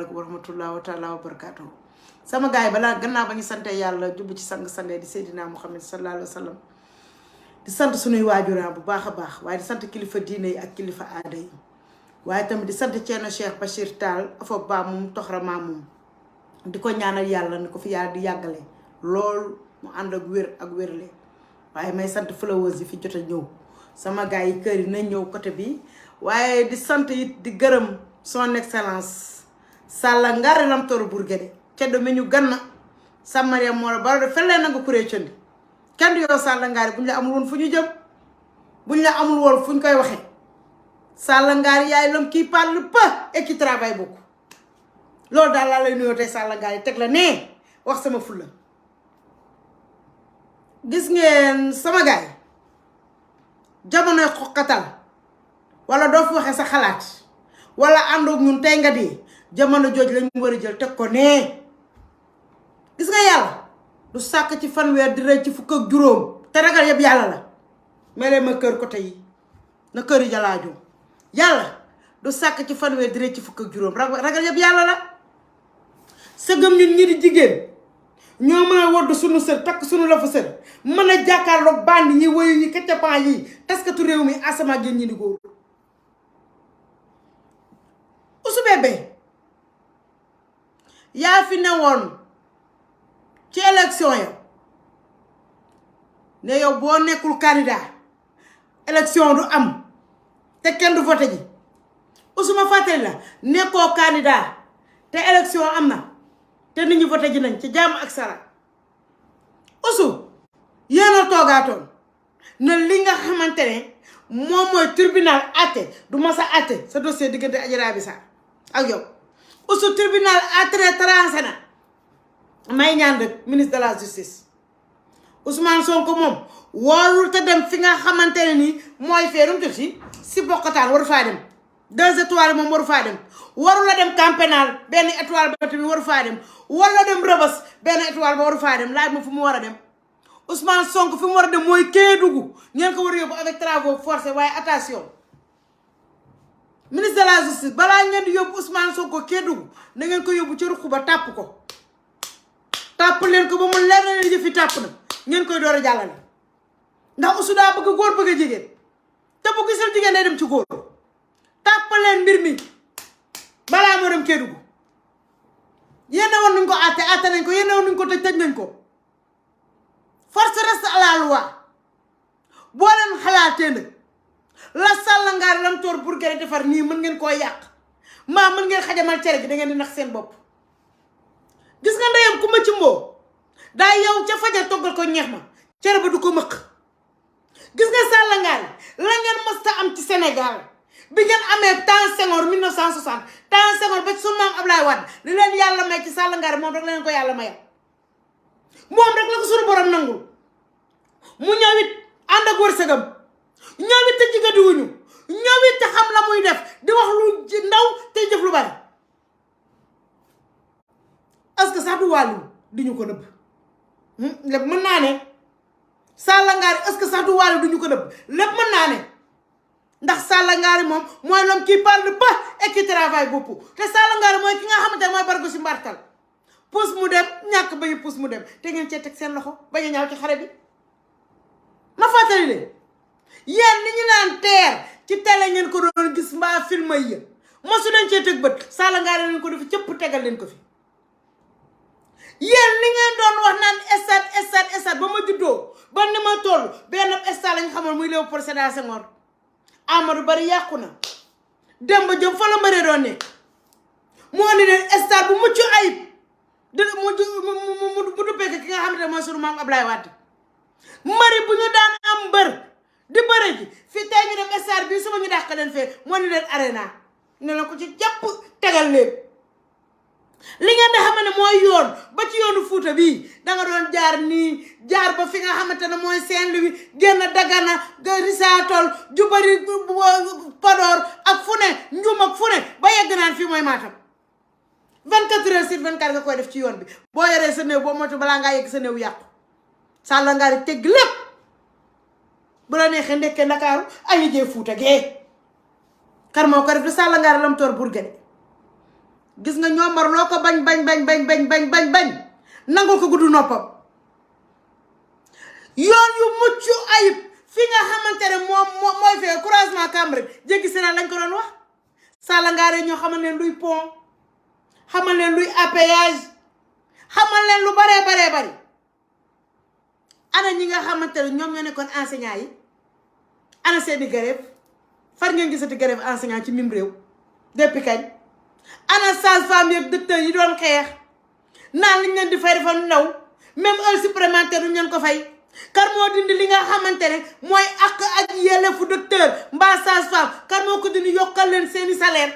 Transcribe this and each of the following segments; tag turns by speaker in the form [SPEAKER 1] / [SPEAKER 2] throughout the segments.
[SPEAKER 1] aleykum wa rahmatullahi wa taala wa barakatuh sama gaay balaa gannaaw ba ñu sante yàlla jubbu ci sang-sangee di Seydina Muhammad sallallahu alayhi wa sallam di sant suñuy waajuraan bu baax a baax waaye di sant kilifa diine yi ak kilifa aada yi waaye tamit di sant Ceerno Cheikh Bachir Tall afo ba moom toxrama moom di ko ñaanal yàlla ni ko fi yàlla di yàggale lool mu ànd ak wér ak wérle waaye may sant followers yi fi jot a ñëw sama gars yi kër yi nañ ñëw côté bi waaye di sant it di gërëm son excellence Salla Ngari Lamtoor Bourguédé ceddo mi ñu ganna Samaria moo la baro de fellee na nga kuree cëndi kenn du yow Salla Ngari buñ la amul woon fu ñu jëm buñ la amul woon fu ñu koy waxee Salla Ngari yaay l'homme qui parle peu et qui travaille beaucoup loolu daal laa lay nuyoo tey Salla Ngari teg la nee wax sama fulla gis ngeen sama gaay jamonoy xoqatal wala doo fi waxee sa xalaat wala àndoog ñun tey nga di jamono jooj lañu war a jël teg ko nee gis nga yàlla du sàkk ci fanweer di rëy ci fukk ak juróom te ragal yëpp yàlla la melee ma kër côté yi na kër yi jalaajoo yàlla du sàkk ci fanweer di rëy ci fukk ak juróom ragal yëpp yàlla la sëgëm ñun ñi di jigéen ñoo mën a wodd suñu sër takk suñu la fa sër mën a jàkkaarloog bandi yi woyu yi kaccapan yi taskatu réew mi asama génn ñi di góor Ouzou Bébé yaa fi newoon ci élection ya ne yow boo nekkul candidat élection du am te kenn du voté ji Ouzou ma fàttali la nekkoo candidat te élection am na te nit ñi voté ji nañ ci jàmm ak salaam Ouzou yéen a toogaatoon na li nga xamante ne moom mooy tribunal àtte du ma sa àtte sa dossier diggante Adji Raby Sarr ak yow Ouzou tribunal àtte tranché na may ñaan rek ministre de la justice Ousmane Sonko moom warul te dem fi nga xamante ne nii mooy feerum jot si bokkataan waru faa dem 2 étoiles moom waru faa dem waru la dem camp pénal benn étoile ba tamit waru faa dem wala dem rëbës benn étoile ba waru faa dem laaj ma fu mu war a dem Ousmane Sonko fi mu war a dem mooy Kédougou ngeen ko war a yóbbu avec travaux forcés waaye attention ministre de la justice balaa ngeen di yóbbu Ousmane Sonko Kédougou na ngeen ko yóbbu ci ruq ba tàpp ko tàpp leen ko ba mu leer na leen jëfi tàpp na ngeen koy door a jàllale ndax Ouzou daa bëgg góor bëgg a jigéen te bu gisal jigéen day dem ci góor tàpp leen mbir mi balaa moo dem Kédougou yéen woon nañ ko àtte nañ ko yéen woon nañ ko tëj nañ ko force reste à la loi boo leen xalaatee nag la Salla Ngari Lamtoor Bourguédé defar nii mën ngeen koo yàq maa mën ngeen xajamal cere gi da ngeen di nax seen bopp gis nga ndeyam ku ma ci mboo daa yow ca fajar toggal ko ñeex ma cere ba du ko mëq gis nga Salla Ngari la ngeen mësta am ci Sénégal bi ngeen amee temps Senghor 1960 temps Senghor ba ci sunu maam Ablaye Wade li leen yàlla may ci Salla Ngari moom rek la leen ko yàlla mayal moom rek la ko sunu borom nangul mu ñëwit ànd ak wërsëgam ñëwit te jigadiwuñu ñëwit te xam la muy def di wax lu ndaw te jëf lu bari est-ce que sax du wàllu di ñu ko nëbb lépp mën naa ne Salla Ngari est-ce que sax du wàllu du ñu ko nëbb lépp mën naa ne ndax Salla Ngari moom mooy l'homme qui parle pas et qui travaille beaucoup te Salla Ngari mooy ki nga xamante ne mooy bargo si mbartal puus mu dem ñàkk bañu puus mu dem te ngeen cee teg seen loxo bañ a ñaaw ci xare bi ma fàttali leen yéen ni ñu naan teer ci télé ngeen ko doon gis mbaa film yi mosu leen cee teg bët Salla Ngari leen ko defi cëpp tegal leen ko fi yéen li ngeen doon wax naan stade ba ma juddoo ba ni ma toll benn stade lañ xamoon muy Léopold Sédar Senghor Amadou Bari yàqu na Demba Diop fa la mbëree doon nekk moo ni leen stade bu mucc ayib mu duppee ki nga xamante ne mooy sunu maam Ablaye Wade mari bu ñu daan am mbër di bëre ji fi tey ñu dem stade bi suba ñu dàq leen fee moo ni leen arena ne la ko ci jàpp tegal leen li ngeen di xam ne mooy yoon ba ci yoonu Fuuta bii danga doon jaar nii jaar ba fi nga xamante ne mooy Saint-Louis génn Dagana Risatol Jubari Podor ak fu ne Njum ak fu ne ba yegg naan fii mooy Matam 24 heures sur 24 nga koy def ci yoon bi boo yoree sa néew boo moytu balaa ngaa yegg sa néew yàqu Salla Ngari tegg lépp bu la neexee ndekkee Ndakaaru añu jee Fuuta gee kar moo ko def di Salla Ngari Lamtoor Bourguédé gis nga ñomar loo ko bañ nangul ko guddu noppam yoon yu muccu ayib fi nga xamantene mooy fee croisement Cambérène jéggi Sénégal lañ ko doon wax Salla Ngare ñoo xamal leen luy pont xamal leen luy péage xamal leen lu bare bari ana ñi nga xamantene ñoom ñoo nekkoon enseignant yi ana seeni grève far ngeen gisati grève enseignant ci mim réew depuis kañ ana sage-femme yeeg docteur yi doon xeex naan liñ leen di fay dafa ndaw même heure supplémentaire duñ leen ko fay kar moo dindi li nga xamante ne mooy ak yelleefu docteur mbaa sage-femme kar moo ko dindi yokkal leen seeni salaire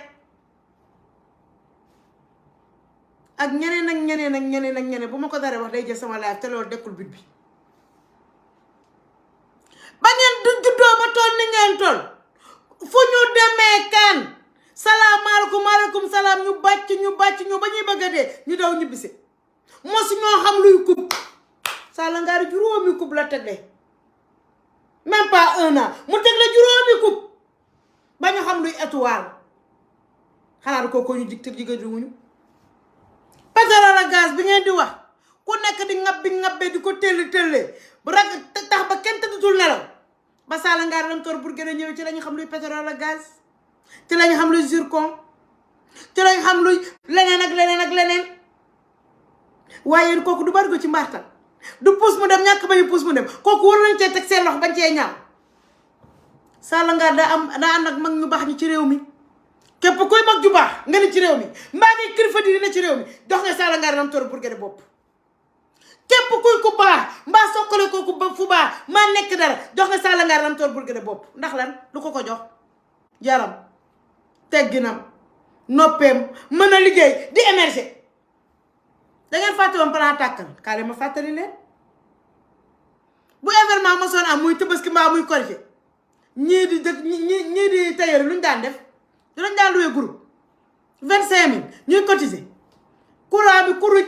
[SPEAKER 1] ak ñeneen bu ma ko dara wax day jël sama live te loolu dekkul but bi ba ngeen du juddoo ba toll ni ngeen toll fu ñu demee kan salaamaaleykum salaam ñu bàcc ñu ba ñuy bëgg a dee ñu daw ñibbisi mosu ñoo xam luy coupe Salla Ngare juróomi coupe la tegle même pas 1 an mu tegle juróomi coupe ba ñu xam luy étoile xanaa ko ñu dicteur jigéen wuñu pétrole ak gaz bi ngeen di wax ku nekk di ngabbe di ko tëlle bu rag tax ba kenn tëddutul nelaw ba Salla Ngare lam tor pour gën a ñëw ci lañu xam luy pétrole ak gaz ci lañu xam luy zircon ci lañu xam luy leneen ak leneen waaye kooku du bari ko ci mbartal du pousse mu dem ñàkk bañu pousse mu dem kooku war nañ cee teg seen loxo bañ cee ñaaw Salla Ngare daa ànd ak mag ñu baax ñi ci réew mi képp kuy mag ju baax nga ne ci réew mi mbaa ngi kilifa di ne ci réew mi dox nga Salla Ngare lam tor pour gën a bopp képp kuy ku baax mbaa sokkale kooku ba fu baax maa nekk dara jox nga Salla Ngare lam tor pour gën a bopp ndax lan lu ko jox yaram tegginam noppeem mën a liggéey di émerger da ngeen fàtte woon plan tàkkal kaale ma fàttali leen bu événement ma soon am muy Tabaski mbaa muy Korité ñii di tailleur luñ daan def dinañ daan loué groupe 25000 ñuy cotiser courant bi kuruj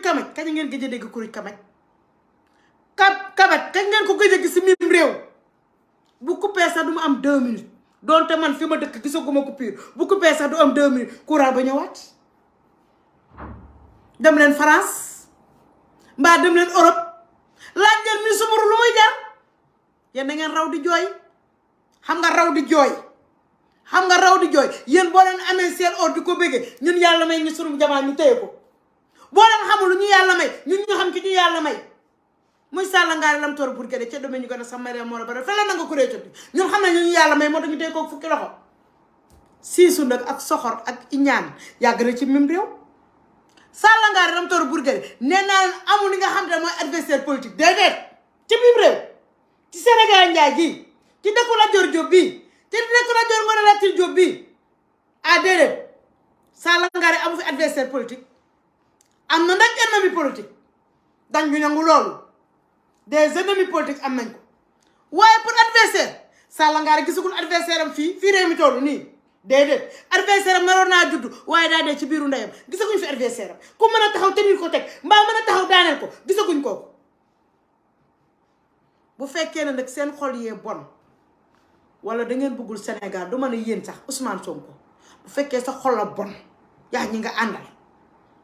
[SPEAKER 1] kamaj kañ ngeen gëj a dégg kuruj kamaj kabat kañ ngeen ko gëj a gis si mim réew bu coupé sax du mu am 2 minutes donte man fi ma dëkk gisaguma coupure bu coupé sax du am 2 minutes courant ba ñëwaat dem leen France mbaa dem leen Europe laaj ngeen mi sumuru lu muy jar yéen da ngeen raw di jooy xam nga raw di jooy yéen boo leen amee seen or di ko bëggee ñun yàlla may ñu sunu jamaa ñu téye ko boo leen xamul lu ñu yàlla may ñun ñu xam ki ñu yàlla may muy Salla Ngare lam tor pour gëde ca domaine ñu gën a sax mariam moo la bara fela na nga kuree coti ñun xam ne ñu yàlla may moo tax ñu téye ko fukki loxo siisu nag ak soxor ak iñaan yàgg na ci même réew Salla Ngare lam tor pour gëde nee naa leen amul li nga xam ne mooy adversaire politique déedéet ci même réew ci Sénégal njaay gii ci dëkku Lat Joor Jóob bii ci dëkku Lat Joor Ngoone Latiir Jóob bii ah déedéet Salla Ngare amu fi adversaire politique am na nag ennemi politique dañ ñu nangu loolu des ennemis politiques am nañ ko waaye pour adversaire Salla Ngare gisagul adversaire am fii réew mi tollu nii déedéet adversaire am naroon naa judd waaye daa dee ci biiru ndeyam gisaguñ fi adversaire am ku mën a taxaw tenir ko teg mbaa mën a taxaw daaneel ko gisaguñ kooku bu fekkee ne nag seen xol yee bon wala da ngeen bëggul Sénégal du mën a yéen sax Ousmane Sonko bu fekkee sa xol la bon yaa ñi nga àndal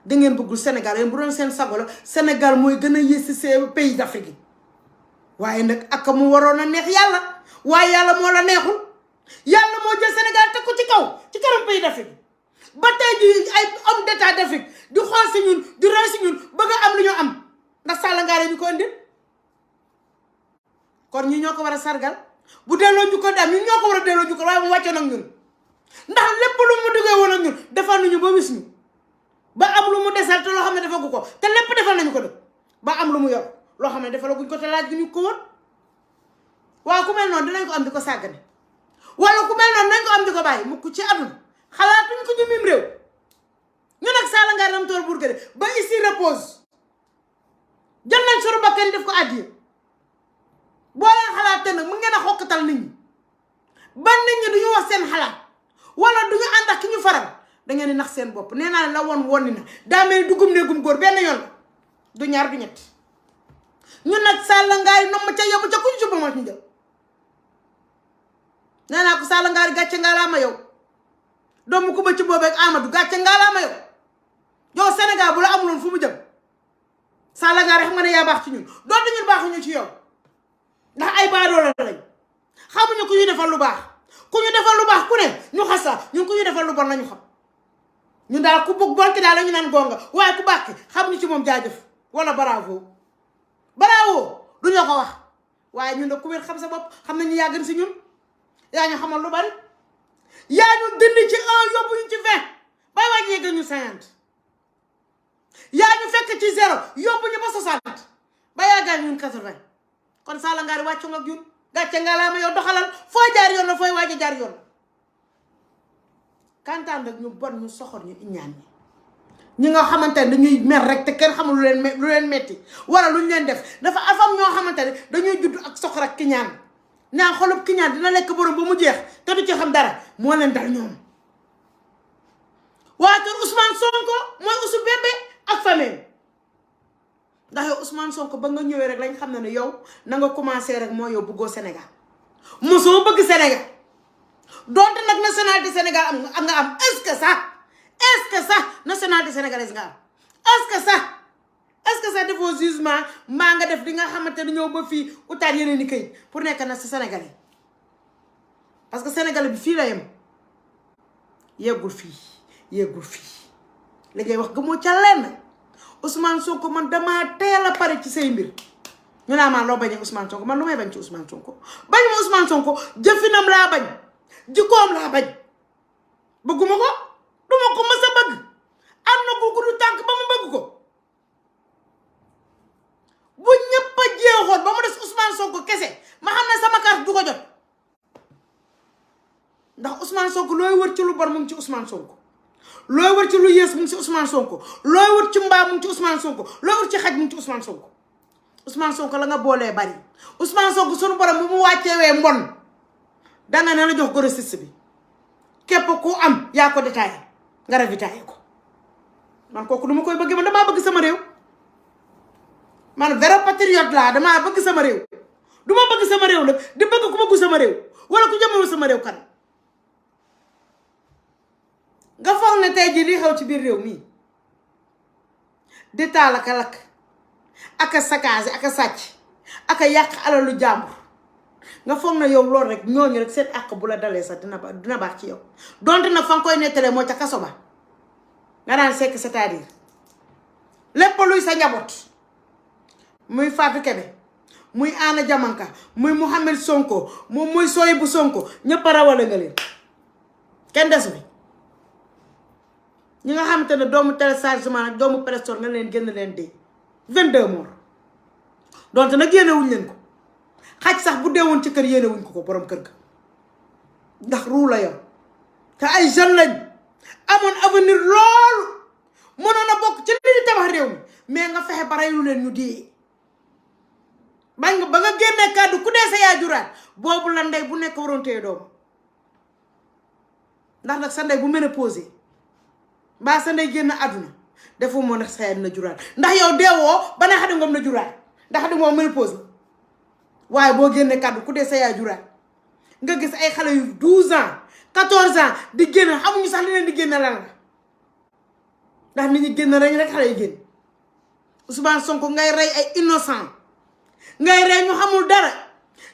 [SPEAKER 1] da ngeen bëggul Sénégal yéen bu doon seen sago la Sénégal mooy gën a yées ci ces pays d'Afrique yi waaye nag ak mu waroon a neex yàlla waaye yàlla moo la neexul yàlla moo jël Sénégal teg ko ci kanam pays d'Afrique ba tey ji ay homme d'état d'Afrique di xool si ñun di roy si ñun bëgg a am lu ñu am ndax Salla Ngare ñu ko indil kon ñi ñoo ko war a sargal bu delloo ñu ko dem ñun ñoo ko war a delloo ñu ko waaye mu wàccoon ak ñun ndax lépp lu mu duggee woon ak ñun defal nañu ba wis ñu ba am lu mu desal te loo xam ne defagu ko te lépp defal nañu ko def ba am lu mu yor loo xam ne defalaguñ ko te laaj gi ñu ko woon waaw ku mel noonu dinañ ko am di ko sàggane wala ku mel noonu dinañ ko am di ko bàyyi mukk ci àdduna xalaatuñ ko ñu mim réew ñu nag Salla Ngare lam tor pour gëde ba ici repose jël nañ sunu bakkan def ko àddiya boo leen xalaatee nag mu ngeen a xokkatal nit ñi ba nit ñi duñu wax seen xalaat wala duñu ànd ak ki ñu faral da ngeen di nax seen bopp nee naa la wonni na daa mel dugum néegum góor benn yoon du ñaar du ñett ñun nag Salla Ngare nom ma ca yóbbu ca kuñ suba moo ñu jël nee naa ko Salla Ngare gàcce nga laa ma yow doomu ko ba ci boobu ak Amadou gàcce ngaalaama yow Sénégal bu la amuloon fu mu jëm Salla Ngari xam nga ne yaa baax ci ñun doonte ñun baaxuñu ci yow ndax ay baadoola lañ xamuñu ku ñu defal lu baax ku ñu defal lu baax ku ne ñu xas la ñun ku ñu defal lu bon lañu xam ñun daal ku bëgg bon ki daal la ñu naan gonga waaye ku baax ki xamuñu ci moom jaajëf wala bravo duñu ko wax waaye ñun nag ku wér xam sa bopp xam nañu yaa gën si ñun yaa ñu xamal lu bari yaa ñu dindi ci 1 yóbbu ñu ci 20 bay wàññee gën ñu 50 yaa ñu fekk ci 0 yóbbu ñu ba 60 ba yaa gaañ ñun 80 kon Salla Ngari wàccu nga ak ñun gàcce nga laa ma yow doxalal fooy jaar yoon la fooy waaja jaar yoon la kantaan rek ñu bon ñu soxor ñu iñaan ñi nga xamante ne dañuy mer rek te kenn xamul lu leen metti wala lu ñu leen def dafa afam ñoo xamante ne dañuy judd ak soxor ak kiñaan ñaan xolub kiñaan dina lekk borom ba mu jeex te du ci xam dara moo leen dal ñoom waa kër Ousmane Sonko mooy Ousou Bébé ak famille ndax yow Ousmane Sonko ba nga ñëwee rek lañ xam ne yow na nga commencé rek moo yow bëggoo Sénégal mosoo bëgg Sénégal donte nag nationalité Sénégal am nga am est-ce que ça nationalité sénégalaise nga am est-ce que ça defoo jugement maa nga def di nga xamante ne ñëw ba fii utaat yeneen i këy pour nekk na si sénégalais parce que sénégalais bi fii la yem yeggul fii li ngay wax gëmoo ca lenn Ousmane Sonko man damaa teel a pare ci say mbir ñu naa maa loo bañee Ousmane Sonko man lu may bañ ci Ousmane Sonko bañ ma Ousmane Sonko jëfinam laa bañ jikkoom laa bañ bëgguma ko duma ko mës a bëgg am na ko gudu tànk ba mu bëgg ko bu ñëpp a jeexoon ba mu des Ousmane Sonko kese ma xam ne sama carte du ko jot ndax Ousmane Sonko looy wër ci lu bon mu ngi ci Ousmane Sonko looy wër ci lu yées mu ngi ci Ousmane Sonko looy wër ci mbaa mu ngi ci Ousmane Sonko looy wër ci xaj mu ngi ci Ousmane Sonko Ousmane Sonko la nga boolee bari Ousmane Sonko sunu borom bu mu wàcceewee mbon danga ne la jox grossiste bi képp ku am yaa ko détaillé nga ravitaillé ko man kooku du ma koy bëgg man damaa bëgg sama réew man vrai patriote laa damaa bëgg sama réew du ma bëgg sama réew nag di bëgg ku bëggu sama réew wala ku jëmale sama réew kan nga foog ne tey jii li xew ci biir réew mii di taal ak a lakk ak a saccage ak a sàcc ak a yàq alalu jàmbur nga foog na yow loolu rek ñooñu rek seen àq bu la dalee sax dina baax ci yow donte nag fa nga koy nettalee moo ca kaso ba nga daan sekk c'est-à-dire lépp luy sa njaboot muy Fatou Kébé muy Anna Diamanka muy Mouhamed Sonko moom muy Sohibou Sonko ñëpp a rawale nga leen kenn desu bi ñi nga xamante ne doomu téléchargement nag doomu pression nga leen génn leen dee 22 morts donte nag yéenewuñ leen ko xaj sax bu deewoon ci kër yéenewuñ ko borom kër ga ndax ruu la yor te ay jeunes lañ amoon avenir loolu mënoon a bokk ci li di tabax réew mi mais nga fexe ba reyu leen ñu dee bañ nga ba nga génnee kàddu ku dee sa yaa juraat boobu la ndey bu nekk waroon téye doom ndax nag sa ndey bu ménopausé mbaa sa ndey génn àdduna defu moo ndax sa yaay na juraat ndax yow deewoo ba ne Xadi Ngom na juraat ndax Xadi Ngom ménopause waaye boo génnee kàddu ku dee sa yaay juraat nga gis ay xale yu 12 ans 14 ans di génn xamuñu sax li leen di génn lan la ndax nit ñi génn rek xale yi génn Ousmane Sonko ngay rey ay innocent ngay rey ñu xamul dara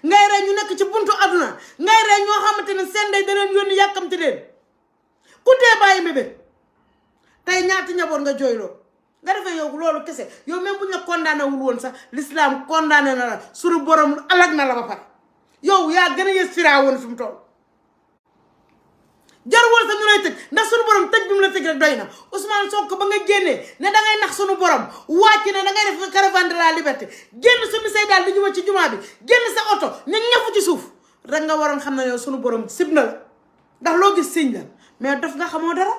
[SPEAKER 1] ngay rey ñu nekk ci buntu aduna ngay rey ñoo xamante ne seen ndey da leen yónni yàkkamti leen ku dee bàyyi mébét tey ñaati njaboot nga jooyloo nga defee yow loolu kese yow même bu ñu la condamné wul woon sax l'islam condamné na la suñu borom alag na la ba pare yow yaa gën a yës firaa woon fi mu toll jarul sax ñu lay tëj ndax suñu borom tëj bi mu la tëj rek doy na Ousmane Sonko ba nga génnee ne dangay nax suñu borom wàcc ne dangay def caravane de la liberté génn sumi say daal di ñëw ci jumaa bi génn sa oto ñu ñafu ci suuf rek nga waroon xam ne yow suñu borom sib na la ndax loo gis siñ la mais dof nga xamoo dara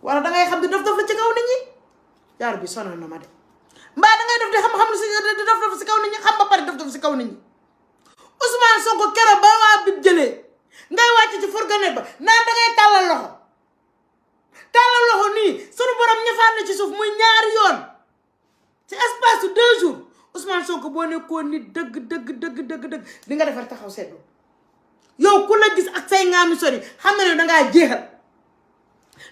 [SPEAKER 1] wala dangay xam ne dof la ci kaw nit ñi jaar bi sonal na ma de mbaa dangay def di xam-xam si dof si kaw nit ñi xam ba pare dof si kaw nit ñi Ousmane Sonko keroog ba waa bi jëlee ngay wàcc ci fourgonnette ba naan dangay tàllal loxo nii sunu borom ñëfaat na ci suuf muy ñaari yoon ci espace su 2 jours Ousmane Sonko boo nekkoon nit dëgg di nga defar taxaw seetlu yow ku la gis ak say ngaami sori xam na ne dangaa jeexal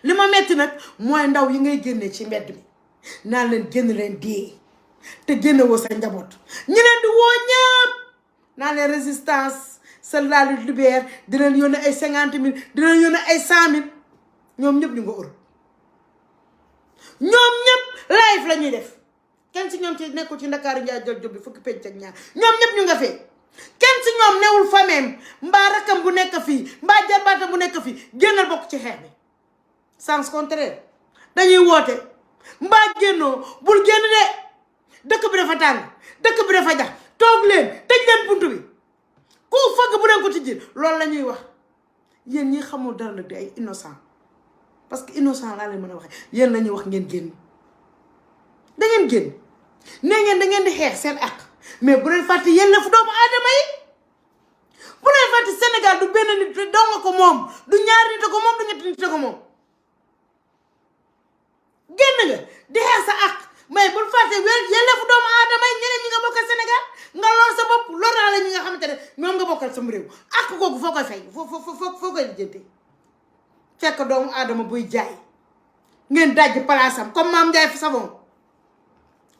[SPEAKER 1] li ma metti nag mooy ndaw yi ngay génne ci mbedd mi naan leen génn leen dee te génne woo sa njaboot ñi leen di woo ñëpp naan leen résistance seule la lutte libère di leen yónnee ay 50 000 di leen yónnee ay 100 000 ñoom ñëpp ñu nga Europe ñoom ñëpp live la ñuy def kenn si ñoom ci nekkul ci Ndakaaru Njaay jël job bi fukki penc ak ñaar ñoom ñëpp ñu nga fee kenn si ñoom newul fameem mbaa rakam bu nekk fii mbaa jarbaatam bu nekk fii génnal bokk ci xeex bi sens contraire dañuy woote mbaa génnoo bul génn de dëkk bi dafa tàng dëkk bi dafa jax toog leen tëj leen buntu bi ku fëgg bu leen ko tijji loolu la ñuy wax yéen ñi xamul dara nag di ay innocent parce que innocent laa leen mën a waxee yéen la ñuy wax ngeen génn da ngeen génn nee ngeen da ngeen di xeex seen ak mais bu leen fàtte yéen la fu doomu aadama yi bu leen fàtte Sénégal du benn nit doo nga ko moom du ñaari nit ko moom du ñetti nit ko moom génn nga di xeex sa ak mais bul fàtte yéen la fu doomu aadama yi ñeneen ñi nga bokkal Sénégal nga lor sa bopp lor naa la ñi nga xamante ne ñoom nga bokkal sama réew ak kooku foo koy fay foo koy lijjanti fekk doomu aadama buy jaay ngeen dajji palaasam comme Maam Njaay fi savon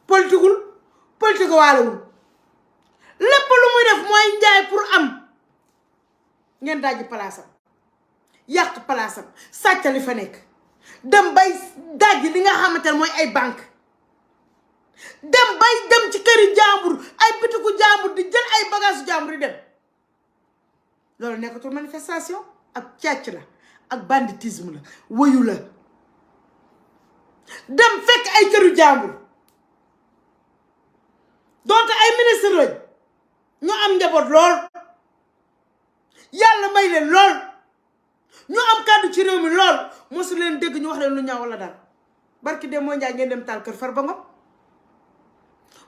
[SPEAKER 1] politique waalawul lépp lu muy def mooy njaay pour am ngeen dajji palaasam yàq palaasam sàcc li fa nekk dem bay dajji li nga xamante ne mooy ay banque dem ci këri jàmbur ay bitiku jàmbur di jël ay bagage jàmbur yi dem loolu nekkatul manifestation ak càcc la ak banditisme la wëyu la dem fekk ay këru jàmbur donte ay ministre lañ ñu am njaboot lool yàlla may leen lool ñu am kàddu ci réew mi lool mosu leen dégg ñu wax leen lu ñaaw wala dara barki dem mooy njaay ngeen dem taal kër Farba Ngom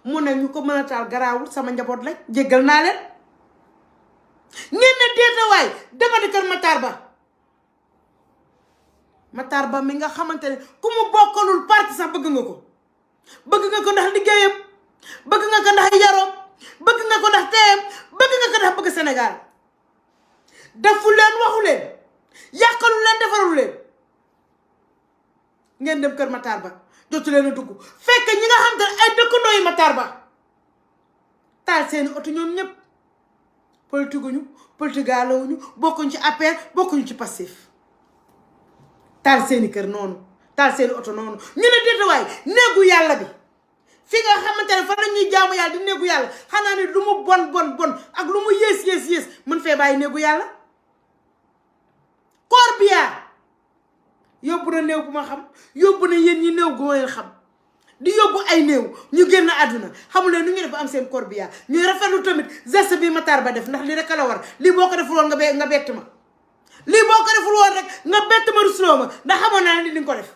[SPEAKER 1] mu ne ñu ko mën a taal garaawul sama njaboot lañ jéggal naa leen ngeen ne deetawaay dama di kër Matar Ba mi nga xamante ne ku mu bokkalul parti sax bëgg nga ko ndax liggéeyam bëgg nga ko ndax yaroom bëgg nga ko ndax teeyam bëgg nga ko ndax bëgg Sénégal defu leen waxu leen yàqalu leen defaru leen ngeen dem kër Matar Ba jotu leen a dugg fekk ñi nga xamante ne ay dëkkandoo yi Matar Ba taal seeni oto ñoom ñëpp politigaalawuñu bokkuñ ci APR bokkuñu ci Pastef taal seeni kër noonu taal seeni oto noonu ñu ne déetawaay néegu yàlla bi fi nga xamante ne fa la ñuy jaamu yàlla di néegu yàlla xanaa ne lu mu bon ak lu mu yées mën fee bàyyi néegu yàlla corbillard yóbbu na néew bu ma xam yóbbu na yéen ñi néew gu ma leen xam di yóbbu ay néew ñu génn àdduna xamuleen nu ñu def am seen corbillard ñuy rafetlu tamit geste bi Matar Ba def ndax li rek la war lii boo ko deful woon nga bett ma lii boo ko deful woon rek nga bett ma rusloo ma ndax xamoon naa ne li nga ko def